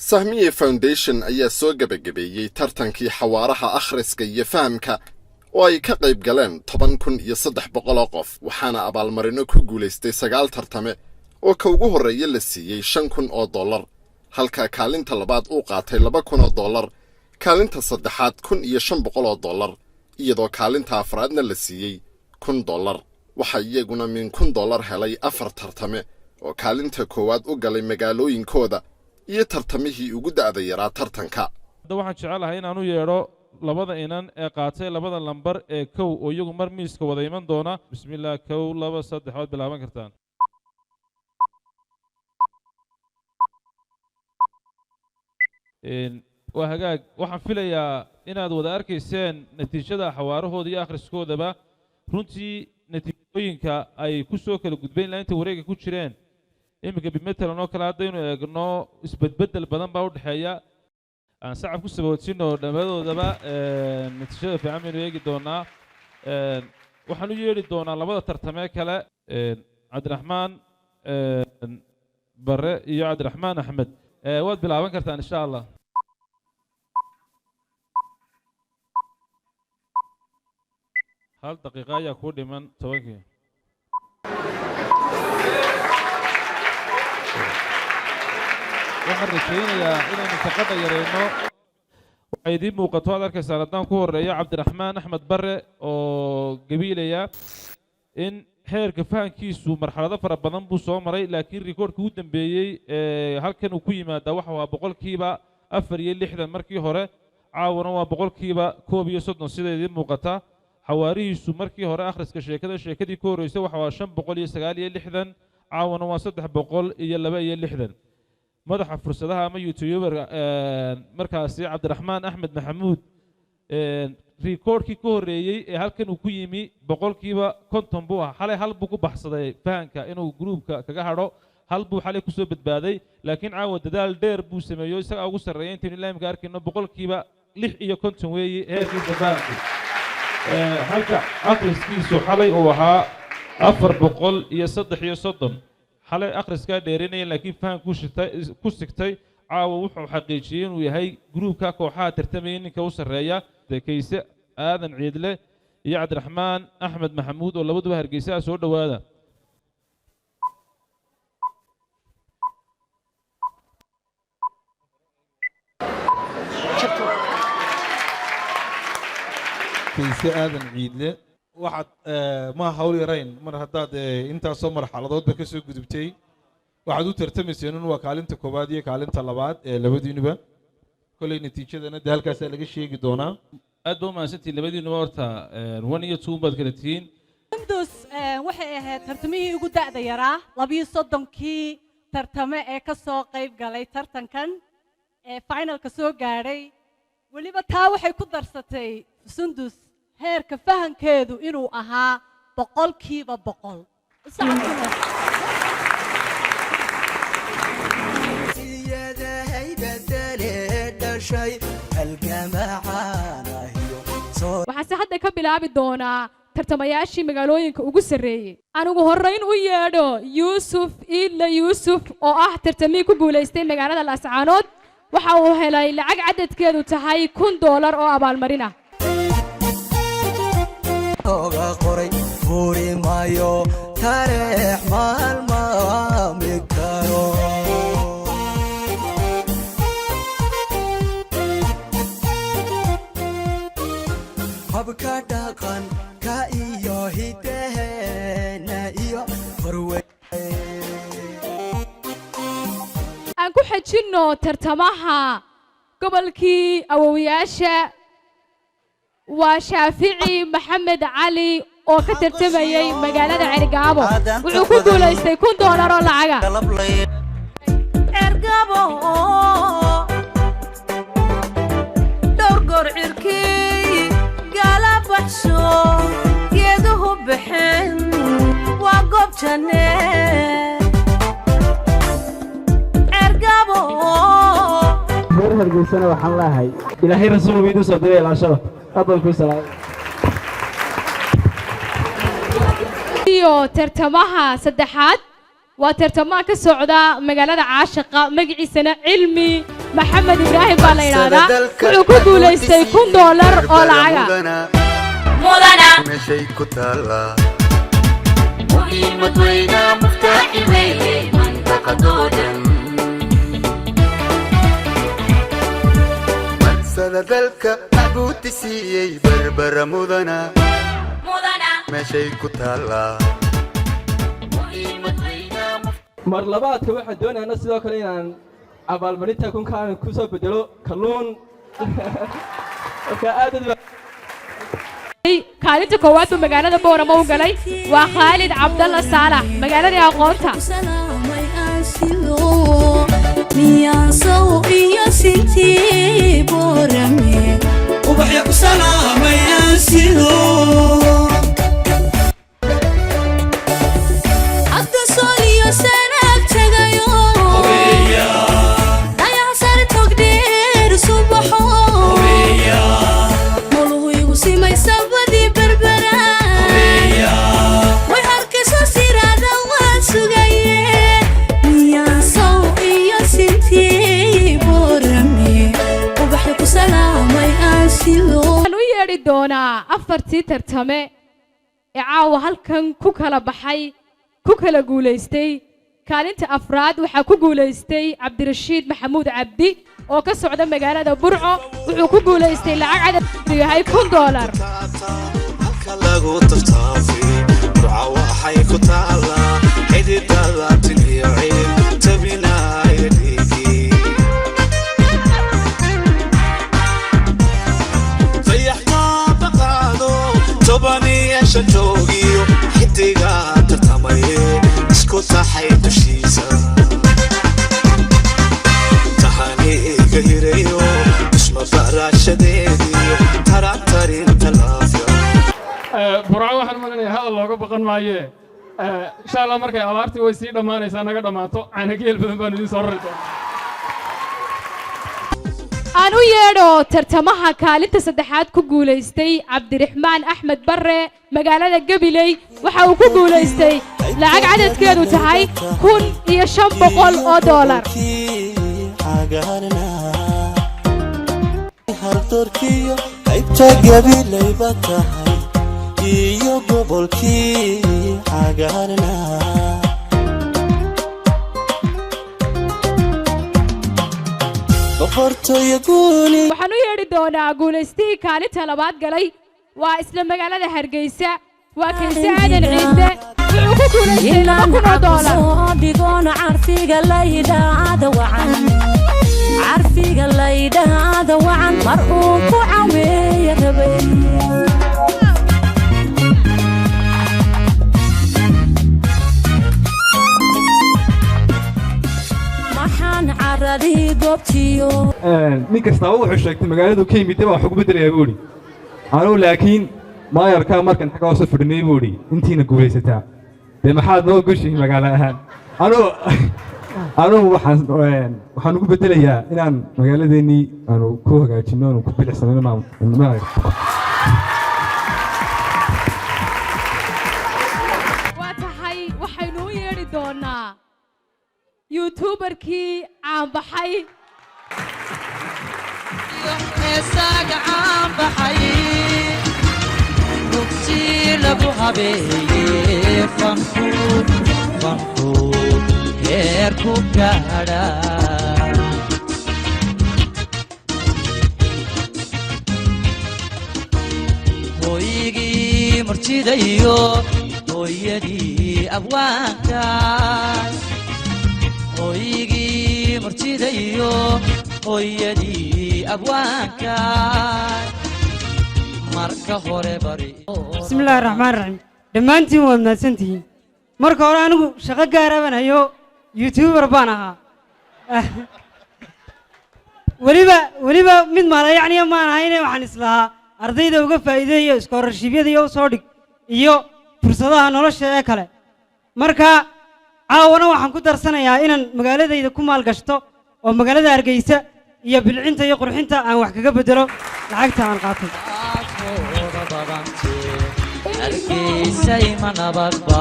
Sahmiye Foundation ayaa soo gebagabeeyey tartankii xawaaraha akhriska iyo fahamka oo ay ka qayb galeen 10,300 oo qof, waxaana abaalmarino ku guulaystay sagaal tartame oo ka ugu horreeya la siiyey $5,000, halka kaalinta labaad uu qaatay $2,000, kaalinta saddexaad $1,500, iyadoo kaalinta afraadna la siiyey $1,000. Waxaa iyaguna min $1,000 helay afar tartame oo kaalinta koowaad u galay magaalooyinkooda iyo tartamihii ugu da'da yaraa tartanka. Hadda waxaan jecelahay inaan u yeedho labada inan ee qaatay labada lambar ee kow oo iyagu mar miiska wada iman doona. Bismillaah, kow, laba, saddex, waad bilaaban kartaan. Waa hagaag, waxaan filayaa inaad wada arkayseen natiijada xawaarahooda iyo akhriskoodaba. Runtii natiijooyinka ay ku soo kala gudbeen ilaa intay wareega ku jireen iminka bimatalan oo kale haddaynu eegno, isbedbeddel badan baa u dhexeeya. Aan sacab ku saboodsinno dhammadoodaba. Natiijada fiican baynu eegi doonaa. Waxaan u yeedhi doonaa labada tartamee kale, Cabdiraxmaan Bare iyo Cabdiraxmaan Axmed. Waad bilaaban kartaan, insha Allah. Hal daqiiqa ayaa kuu dhiman 10-kii. Waxaan rajaynayaa inaynu shaqada yarayno. Waxay idiin muuqato, aad arkaysaan, haddaan ku horeeyo Cabdiraxmaan Axmed Bare oo gabiilaya, in heerka fahankiisu marxalado fara badan buu soo maray, laakiin rikoorhkii ugu dambeeyey ee halkan uu ku yimaadaa waxa waa 64% markii hore, caawana waa 31%, sida idiin muuqata. Xawaarihiisu markii hore akhriska sheekada, sheekadii ku horreysay, waxa waa 569, caawana waa 362. Madaxa fursadaha ama youtuber markaasi Cabdiraxmaan Axmed Maxamuud, rikoorhkii ka horreeyey ee halkan uu ku yimi 50% buu ahaa. Xalay hal buu ku baxsaday fahanka inuu gruubka kaga hadho, hal buu xalay kusoo badbaaday, laakiin caawa dadaal dheer buu sameeyo, isagaa ugu sarreeya intaynu ilaa imika arkayno, 56% weeye heerkiisa fahanku, halka akhriskiisu xalay uu ahaa 433. Xalay akhriskaa dheerinaya, laakiin fahankuu ku sigtay. Caawa wuxuu xaqiijiyey inuu yahay gruubka kooxaha tartamayay ninka u sarreeya. Kayse Aadan Ciidle iyo Cabdiraxmaan Axmed Maxamuud oo labaduba Hargeysa, soo dhowaada. Kayse Aadan Ciidle, waxaad ma hawl yarayn mar haddaad intaasoo marxaladoodba ka soo gudubtay. Waxaad u tartamayseen un waa kaalinta koowaad iyo kaalinta labaad ee labadiinuba. Kolley natiijadana dee halkaasaa laga sheegi doonaa. Aad ba u mahadsantihiin labadiinuba. Horta one iyo two baad kala tihiin. Sundus waxay ahayd tartamihii ugu da'da yaraa 32-kii tartame ee ka soo qayb galay tartankan ee finalka soo gaadhay. Weliba taa waxay ku darsatay Sundus heerka fahankeedu inuu ahaa 100%. Waxaase hadda ka bilaabi doonaa tartamayaashii magaalooyinka ugu sarreeyey. Anigu horrayn u yeedho Yuusuf Iidle Yuusuf oo ah tartamihii ku guulaystay magaalada Laascaanood. Waxa uu helay lacag cadadkeedu tahay $1,000 oo abaalmarin ah. Oga qoray furi maayo tareex maalmaami karo. Habka dhaqanka iyo hidaheena iyo horwe. Aan ku xejinno tartamaha gobolkii awowayaasha, waa Shaafici Maxamed Cali oo ka tartamayey magaalada Cergaabo. Wuxuu ku guulaystay $1,000 oo lacaga. Cergabo dhowr goor cirkii gala baxsho, geeduhu baxeen, waa goob janne Cergabo. Reer Hargeysana waxaan leeyahay, Ilaahay rasuul buu idin soo diray, ilaashada. Aad baan kuu salaamay. Iyo tartamaha saddexaad waa tartamaha ka socda magaalada Caashaqa, magaciisana Cilmi Maxamed Ibraahim baa la yidhaahdaa. Wuxuu ku guulaystay $1000 oo lacaga. Meeshay ku taallaa. Muhiimad weynaa muftaaxi weeye mandaqadoo dhan. Marsada dalka maxbuuti siiyey Berbera mudana. Meeshay ku taallaa. Mar labaadka waxaan doonaynaa sidoo kale inaan abaalmarinta kunkaan ku soo bedelo kalluun. Marka aad aad. Kaalinta koowaad buu magaalada Boorama u galay. Waa Khaalid Cabdalla Saalax, magaaladii aqoonta. Miyaansow iyo sintii Boorame Ubaxya ku salaamayaan sido. Hadda Sooliyo Sanaag tagayo, dayacsar togdheer subaxo moluhu igu simay sabadii Berbera way harkayso siraada waan sugaye. Miyaansow iyo sintii Boorame ubaxya ku salaamay aan sido. Waxaan u yeedhi doonaa afartii tartame ee caawa halkan ku kala baxay, ku kala guulaystay. Kaalinta afraad waxaa ku guulaystay Cabdirashiid Maxamuud Cabdi oo ka socda magaalada Burco. Wuxuu ku guulaystay lacag cadadkeedu yahay $1000. Lagu taftaafay Burca waxay ku taallaa xididada tin iyo ciil tabinaaya dhiigii dayax taabaqaado 15 joogiyo xidigaa tartamaye isku taxay dushiisa taxaniiga hirayo isma baraashadeediyo tarantarinta laafya. Burco waxaan malinayaa hadal looga baqan maaye. Insha Allah markay abaartii way sii dhammaanaysaa naga dhammaato, caanageel badan baanu idiin soo rari doonaa. Aan u yeedho tartamaha kaalinta saddexaad ku guulaystay, Cabdiraxmaan Axmed Barre, magaalada Gabiley. Waxa uu ku guulaystay lacag cadadkeedu tahay $1500. Hardoorkiyo qaybta Gabilayba tahay iyo gobolkii cagaarna. Boqortooyo guuli. Waxaan u yeedhi doonaa guulaystihii kaalinta labaad galay. Waa isla magaalada Hargeysa, waa Kayse Aadan Ciise. Wuxuu ku guulaystay $2000. Dhigoon carfiga laydhaada wacan, carfiga laydhaada wacan, mar uu ku caweeya rabay. Maxaan caradii goobtiyo. Nin kastaaba wuxuu sheegtay magaaladu ka yimid baa wax ugu beddelayaa buu idhi anugu, laakiin maayarkaa markan xagga hoose fadhinay buu idhi intiina guulaysataa dee maxaad noo goshihin magaalo ahaan. Anugu waxaan ugu beddelayaa inaan magaaladeennii aanu ku hagaajinno, aanu ku bilicsanayno maayar. Waa tahay, waxaynu u yeedhi doonaa youtuberkii caanbaxay. Heesaaga caanbaxay rugsi lagu habeeye fanku fanku heer ku gaadha. Hooygii murtidayo hooyadii abwaanka, hooygii murtidayo hooyadii abwaanka marka hore bari. Bismillahi raxmaan raxiim. Dhammaantiin waad mahadsantihiin. Marka hore anigu shaqo gaara baan hayo, youtuber baan ahaa. Weliba mid maalayacniya maan ahayne, waxaan islahaa ardayda uga faa'iideeyo iskoorashiibyada iyo u soo dhig iyo fursadaha nolosha ee kale. Marka caawana waxaan ku darsanayaa inaan magaaladayda ku maalgashto oo magaalada Hargeysa iyo bilcinta iyo qurxinta aan wax kaga beddelo lacagta aan qaatay. Hargeysay ma nabadba?